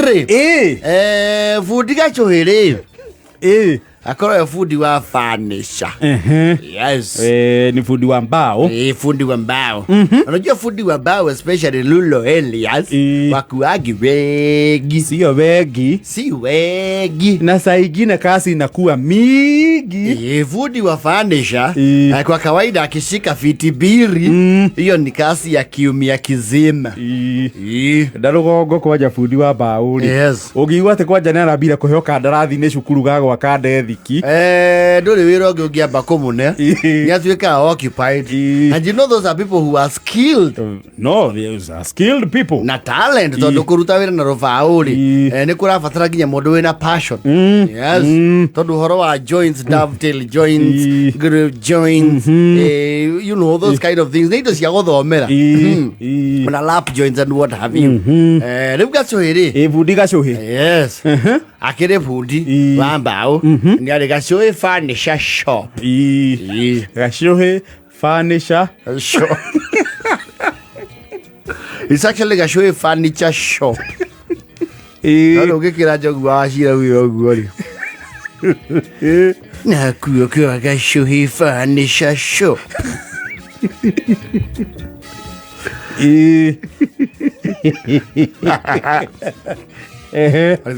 Rĩ, bundi Gachuhi rĩ, akorwo e bundi wa furniture. Yes. Ni fundi wa mbao. Fundi wa mbao. Unajua fundi wa mbao, especially Lulo Elias, wakuagi wengi. Sio wengi. Si wengi. Na saa ingine kazi inakuwa mingi. Fundi wa furniture, kwa kawaida akishika fiti 2, hiyo ni kazi ya kiumia kizima. Na rũgongo kwanja bundi wa mbaũ rĩ, ũngĩigua atĩ kwanja nĩ arambire kũheo kandarathi nĩ cukuru ga gwaka ndethiki. Ndũrĩ wĩra ũngĩ ũngĩamba kũmũne. Nĩ atuĩkaga occupied. And you know those are people who are skilled. No, those are skilled people. Na talent, tondũ kũruta wĩra na rũbaũ rĩ, nĩ kũrabatara nginya mũndũ wĩna passion. Yes. Tondũ ũhoro wa joints, dovetail joints, groove joints, you know those kind of things. Nĩ indo cia gũthomera. Na lap joints and what have you. Rĩu Gachuhi rĩ. Bundi Gachuhi. Yes. Akĩrĩ bundi wa mbaũ. Nĩ arĩ Gachuhi Furniture Shop. Gachuhi Furniture Shop. It's actually Gachuhi Furniture Shop. No ndũngĩkĩra njogu wa Wachira wĩra ũguo rĩ. Nakuo kwa Gachuhi Furniture Shop.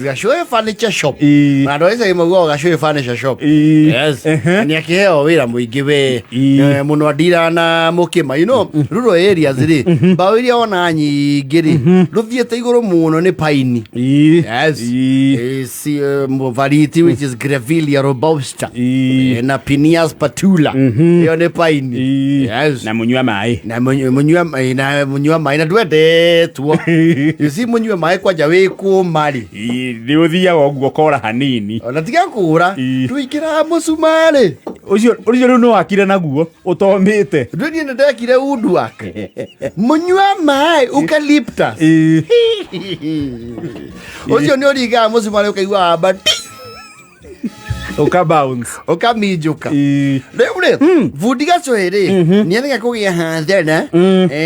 Gachuhi Furniture Shop. Na andũ a icagi maugaga Gachuhi Furniture Shop. Yes. Nĩ akĩheo wĩra mũingĩ we. Mũno andira na mũkĩma. You know, rural areas rĩ, mbaũ iria wona nyingĩ rĩ, rũthiĩte igũrũ mũno nĩ paini. Yes. Si, variety which is Grevillea robusta. Na Pinus patula. Ĩyo nĩ paini. Yes. Na mũnyua maĩ. Na mũnyua maĩ na ndwendetwo. You see, mũnyua maĩ kwanja wĩ kũma rĩ. Nĩ ũthiaga ũguo ũkora hanini. Ona tiga kũra, tũingĩraga mũcumarĩ. Ũcio rĩu nĩ wakire naguo ũtomĩte. Ndũ niĩ nĩ ndekire woodwork. Mũnyua maĩ eucalyptus. Ũcio nĩ ũringaga mũcumarĩ ũkaigua wamba ti. Ũka bounce. Ũkaminjũka. Rĩu rĩ, bundi Gachuhi rĩ, nĩ arega kũgĩa hathara,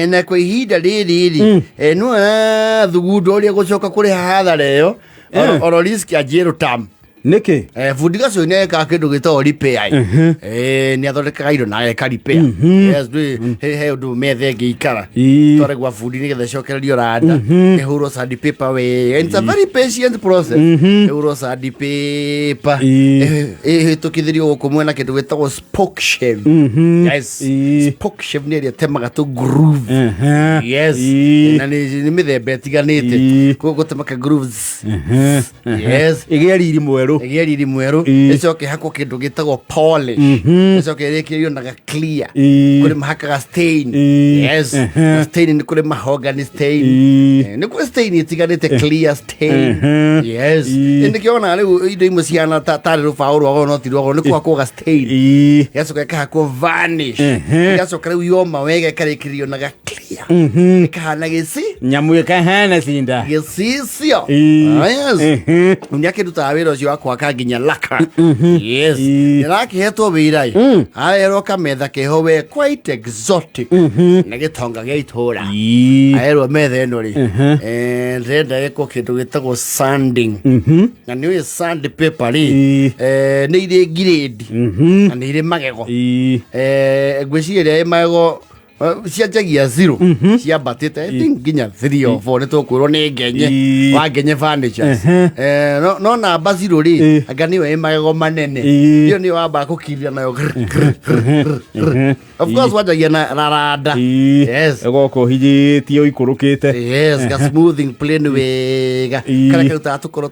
na kwa ihinda rĩrĩ rĩ, no arathugunda ũrĩa gũcoka kũrĩha hathara ĩyo, oro risk ya jail term. Nĩkĩ? Bundi Gachuhi nĩ ekaga kĩndũ gĩtagwo repair. Nĩ athondekaga indo na ageka repair. Yes, ndũĩ, he ũndũ metha ĩngĩikara. Tware gwa bundi nĩgetha ĩcokererio randa. Ĩhũrwo sandpaper wega. It's a very patient process. Ĩhũrwo sandpaper. Ĩhĩtũkithĩrio gũkũ mwena kĩndũ gĩtagwo spoke shave. Yes. Spoke shave nĩ ĩrĩa ĩtemaga tũ groove. Yes. Na nĩ mĩthemba ĩtiganĩte. Gũtema ka grooves. Yes. Ĩgĩe riri mwerũ. Ĩgĩe riri mwerũ. Ĩcoke ĩhakwo kĩndũ gĩtagwo polish. Ĩcoke ĩrĩkĩrĩrio na ga clear. Kũrĩ mahakaga stain. Yes. Na stain nĩ kũrĩ mahogany stain. Nĩ kũrĩ stain ĩtiganĩte, clear stain. Yes. Nĩkĩo wonaga rĩu indo imwe cihana tarĩ rũbaũ rwa goro no ti rwa goro, nĩ kũhakwo ga stain. Ĩgacoka ĩkahakwo varnish. Ĩgacoka rĩu yoma wega ĩkarĩkĩrĩrio na ga clear. Ĩkahana gĩci. Nyamũ ĩkahana cinda. Gĩcicio. Yes. Nĩ akĩrutaga wĩra ũcio wa kwaka nginya laka. Yes. Nĩ arakĩhetwo wĩra ĩ. Arerwo kametha keho we quite exotic. Na gĩtonga gĩa itũra. Aerwo metha ĩno rĩ. Ndĩrenda ĩkwo kĩndũ gĩtagwo sanding. Na nĩ ũĩ sand paper rĩ. Nĩ irĩ ngirĩndi. Na nĩ irĩ magego. Ngwĩciria ĩrĩa ĩ magego cianjagia 0 ciambatĩte, I think nginya 3 or 4, nĩ tũkwĩrwo nĩ Ngenye wa Ngenye Furnitures. No namba 0 rĩ, anga nĩyo ĩ magego manene. Ĩyo nĩyo wambaga kũkiria nayo grr, grr, grr, grr, grr. Of course wanjagia na raranda. Yes. Ĩgoka ũhinyĩtie ũikũrũkĩte. Yes, ga smoothing plane wega. Karĩa karutaga tũkorwo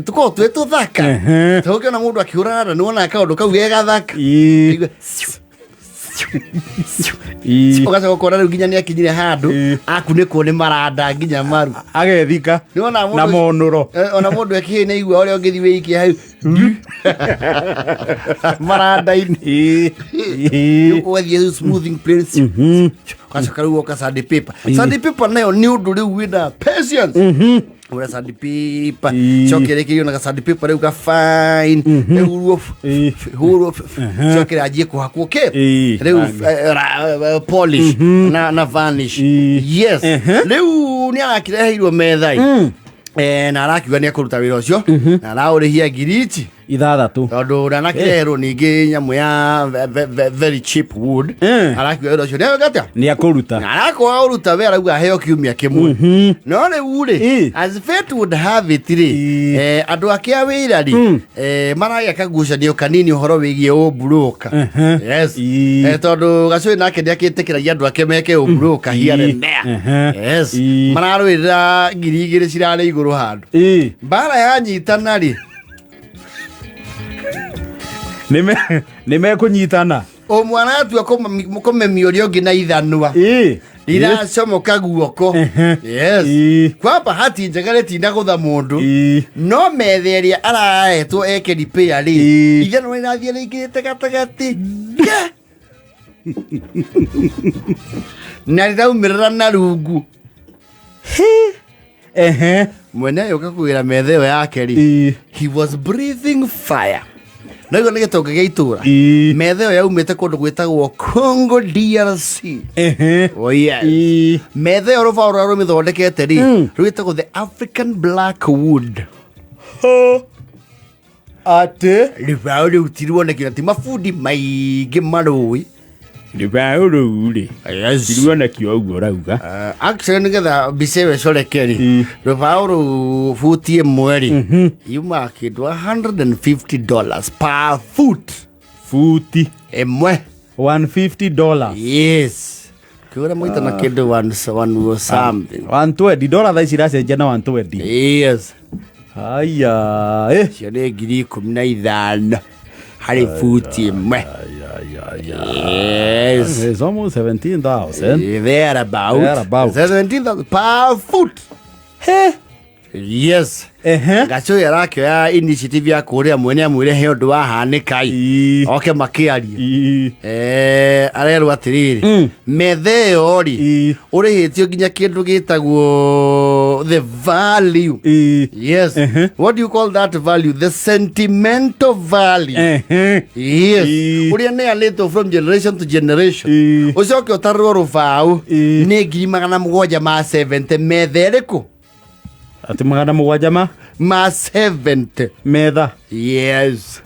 tũkorwo twĩ tũthaka. Tũngĩona mũndũ akĩhũra randa nĩ wonaga kaũndũ kau ge gathaka. Ũkaigua, ũgacoka ũkona rĩu nginya nĩ akinyire handũ akunĩkwo nĩ maranda nginya maru. Agethika Nĩwona mũndũ na monũro. Ona mũndũ ekĩhĩ nĩ aigua ũrĩa ũngĩthiĩ wĩikie hau maranda-inĩ. Ũgathiĩ smoothing plane, ũgacoka rĩu woka sandpaper. Sandpaper nayo nĩ ũndũ rĩu wĩna patience. Ũrĩa sandpaper coke ĩrĩkĩrio na sandpaper rĩu ga fine ĩhurwo, hurwo, coke ĩranjie kũhakwo kĩ rĩu polish na varnish. Yes, rĩu nĩ arakĩreheirwo metha ĩ. Na arakiuga nĩ ekũruta wĩra ũcio na araũrĩhia 6,000. 6. Tondũ ndanakĩreherwo ningĩ nyamũ ya very cheap wood. Arakiuga wĩra ũcio nĩ atĩa? Nĩ akũruta. Na arakwaga ũruta we arauga aheo kiumia kĩmwe, no rĩu rĩ, as fate would have it rĩ, andũ ake a wĩra rĩ, maragĩa kagucanio kanini ũhoro wĩgiĩ ũmburoka. Yes. Tondũ Gacũĩ nake nĩakĩtĩkĩragia andũ ake meke ũmburoka here and there. Yes. Mararũĩrĩra 2,000 cirarĩ igũrũ handũ. Mbara yanyitana rĩ, Nĩ mekũnyitana. Ũmwe aratua kũmemia ũrĩa ũngĩ na ithanwa riracomoka guoko. Yes. Kwa bahati njega rĩtinagũtha mũndũ, no metha ĩrĩa arahetwo eke repair rĩ, ithanwa rĩrathiĩ rĩingĩrĩte gatagatĩ Ke! Na rĩraumĩrĩra na rungu. Mwene agĩũka kũgĩra metha ĩyo yake rĩ, he was breathing fire. No iguo nĩ gĩtonga gĩa itũra. Metha ĩyo yaumĩte kũndũ gwĩtagwo Congo DRC. Oh yes. Metha ĩyo rũbaũ rũrĩa rũmĩthondekete rĩ, rwĩtagwo the African black wood. Atĩ? Rũbaũ rĩu ti ruoneki na ti mabundi maingĩ marũĩ. Rũbaũ rũu rĩ, Yes. tiruonekio ũguo ũrauga. Actually nĩgetha mbica ĩyo ĩcoreke rĩ, rũbaũ rũu buti 1 rĩ, yumaga kĩndũ $150 per foot. Buti 1. $150. Yes, kĩũra maita na kĩndũ one, one something. 120 dola thaa ici iracenjia na 120. Yes. Haya. Icio nĩ 15,000 harĩ buti 1. Yes. It's almost 17,000. Thereabout. Thereabout. 17,000 per foot. He. Yes. Gacũĩ arakĩoya initiative ya kũrĩa mwene amwĩre he ũndũ wahanĩka i oke makĩarie. Arerwo atĩrĩrĩ, metha ĩyo rĩ, ũrĩhĩtio nginya kĩndũ gĩtagwo the value. Yes. What do you call that value? The sentimental value. Yes. Ũrĩa neanĩtwo from generation to generation. Ũcoke ũtarũrwo rũbaũ nĩ 770,000 metha ĩrĩkũ? Atĩ 700 ma? Ma 70. Metha. Yes.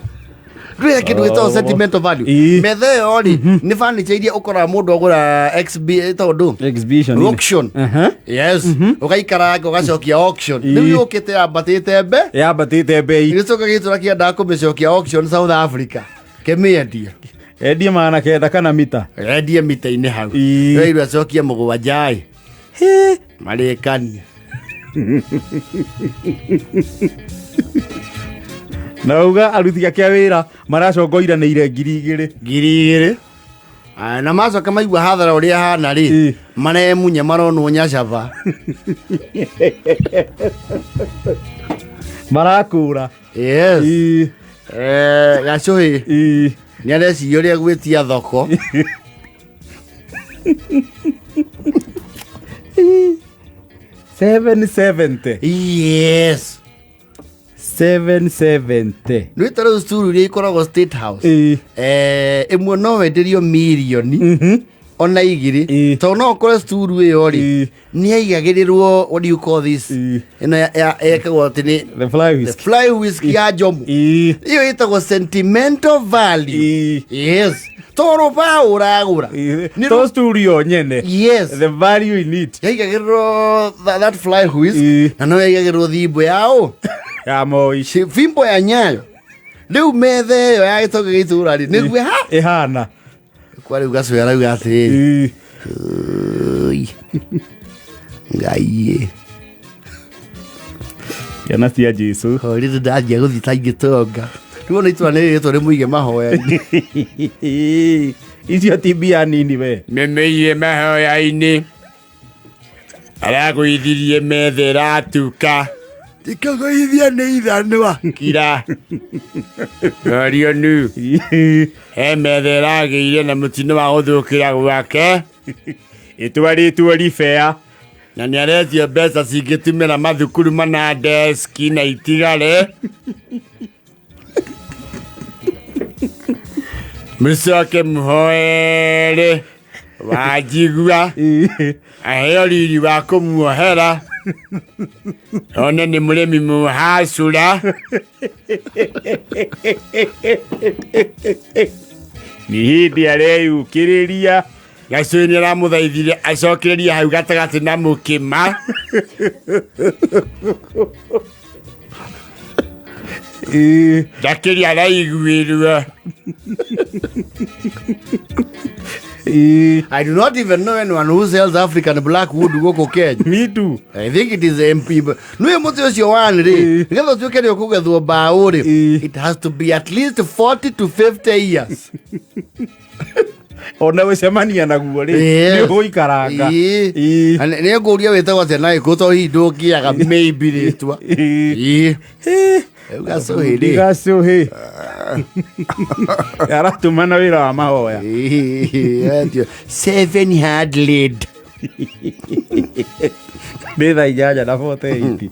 Ndũĩ kĩndũ gĩtagwo sentimental value. Metha ĩyo rĩ, nĩ furniture iria ũkoraga mũndũ agũra XB tondũ Exhibition. Auction. Yes. Ũgaikaranga ũgacokia auction. Rĩu yũkĩte yambatĩte mbe. Yambatĩte mbei. Gĩcoka gĩtũra kĩendaga kũmĩcokia auction South Africa. Kĩmĩendie. Endie 900 kana mita. Endie mita-inĩ hau. Rĩu acokie 7 ĩ. Marĩkanie. Na uga aruti ake a wĩra maracongoiranĩire 2,000. 2,000. Aya, na macoka maigua hathara ũrĩa hana rĩ, maremunya maronwo nyacaba. Marakũra. Yes. Gacũhĩ nĩ areciria ũrĩa gwĩtia thoko. 770. Yes. 770. Nĩ ta rĩu cukuru iria ikoragwo State House, ĩmwe no wenderio mirioni ona 2, tondũ no ũkore cukuru ĩyo rĩ, nĩ yaigagĩrĩrwo, what do you call this, ĩno yekagwo atĩ nĩ The fly the whisk. fly whisk ya Jomo. Ĩyo ĩtagwo sentimental value. Yes, tondũ rũbaũ ũragũra. Nĩ To studio nyene. Yes. The value in it. Yaigagĩrĩrwo that fly whisk, na no yaigagĩrĩrwo thimbo yao Ya Moi. Fimbo ya Nyayo. Rĩu metha ĩyo ya gĩtonga gĩa itũra rĩ, nĩguo ha Ĩhana. Kwa rĩu Gacũĩ arauga atĩrĩrĩ, "Ũi, Ngai ĩ." Ciana cia Jesu. Rĩu ndathiĩ gũthiĩ ta ingĩtonga. Rĩu ona itũra nĩ rĩrĩtwo nĩ mũige mahoya-inĩ. Icio ti mbia nini we. Mĩmĩire mahoya-inĩ aragũithirie metha ĩratuka. Tikũgũithia nĩ ithanwa. Kira norio nu he metha ĩragĩire na mũtino wa gũthũkĩra gwake. Ĩtwarĩtwo ribea. Na nĩ aretio mbeca cingĩtumĩra mathukuru mana deski na itigare. Mũcoke mũhoere Wanjigua aheo riri wa kũmuohera. One nĩ mũrĩmi mũhacũra. Nĩ hĩndĩ areyũkĩrĩria. Gacui nĩ aramũthaithire acokererie hau gatagatĩ na mũkĩma. Ndakĩria araiguĩrwo. I do not even know anyone who sells African blackwood gũkũ Kenya. Me too. I think it is MP. Nĩ mũtĩ ũcio one rĩ, nĩgetha ũtuĩke nĩ ũkũgethwo mbaũ rĩ, it has to be at least 40 to 50 years. Ona gũcemania naguo rĩ, Yes. nĩ ũgũikaranga. Ĩĩ. Na nĩ ngũria wĩtagwo atĩa na gĩkũyũ tondũ hihi ndũngĩaga maybe rĩtwa. Ĩĩ. Rĩu gacũhĩ rĩ. Gacũhĩ. Aratũmana wĩra wa mahoya. Ĩĩ, etio, Seven hard lead. Nĩ thaa 8:48.